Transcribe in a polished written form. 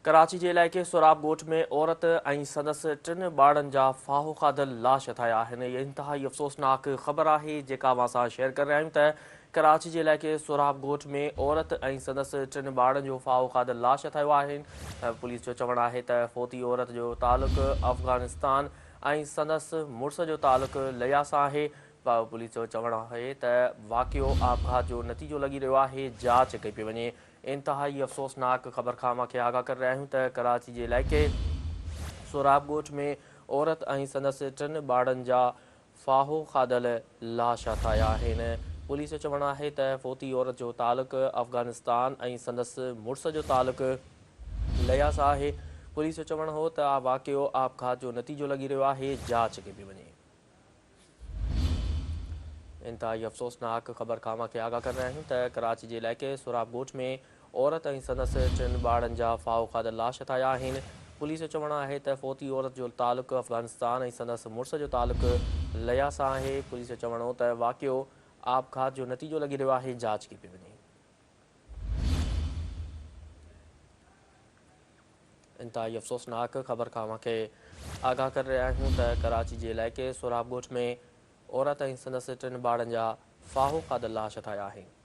ڪراچي جي علائقي سهراب ڳوٺ ۾ عورت ۽ سندس ٽن ٻارڙن جا ڦاهو کاڌل لاش هٿ آيا آهن. هي انتهائي افسوسناڪ خبر آهي جيڪا اوهان سان شيئر ڪري رهيا آهيون ته ڪراچي جي علائقي سهراب ڳوٺ ۾ عورت ۽ سندس ٽن ٻارڙن جو ڦاهو کاڌل لاش هٿ آيو آهي. پوليس جو چوڻ آهي ته فوتي عورت جو تعلق افغانستان ۽ سندس مڙس جو تعلق ليا سان آهي. پوليس جو چوڻ آهي ته واقعو آپگهات جو نتيجو لڳي رهيو آهي، جاچ ڪئي پئي وڃي. انتهائي افسوسناڪ خبر کان اوهان کي آگاهه ڪري رهيا آهيون ته ڪراچي جي علائقي سهراب ڳوٺ ۾ عورت ۽ سندس ٽن ٻارڙن جا ڦاهو کاڌل لاش هٿ آيا آهن. پوليس جو چوڻ آهي ته فوتي عورت جو تعلق افغانستان ۽ سندس مڙس جو تعلق ليا سان آهي. پوليس جو چوڻ هو ته واقعو آپگهات جو نتيجو لڳي رهيو آهي، جاچ ڪئي پئي وڃي. انتهائي افسوسناڪ خبر کان اوهان کي آگاهه ڪري رهيا آهيون ته ڪراچي جي علائقي سهراب ڳوٺ ۾ عورت ۽ سندس ٽن ٻارڙن جا ڦاهو کاڌل لاش هٿ آيا آهن. پوليس جو چوڻ آهي ته فوتي عورت جو تعلق افغانستان ۽ سندس مڙس جو تعلق ليا سان آهي. پوليس جو چوڻ هو ته واقعو آپگهات جو نتيجو لڳي رهيو آهي، جاچ ڪئي پئي وڃي. انتهائي افسوسناڪ خبر کان اوهان کي آگاهه ڪري رهيا آهيون ته ڪراچي جي علائقي سهراب ڳوٺ ۾ عورت ۽ سندس ٽن ٻارڙن جا ڦاهو کاڌل لاش هٿ آيا آهن.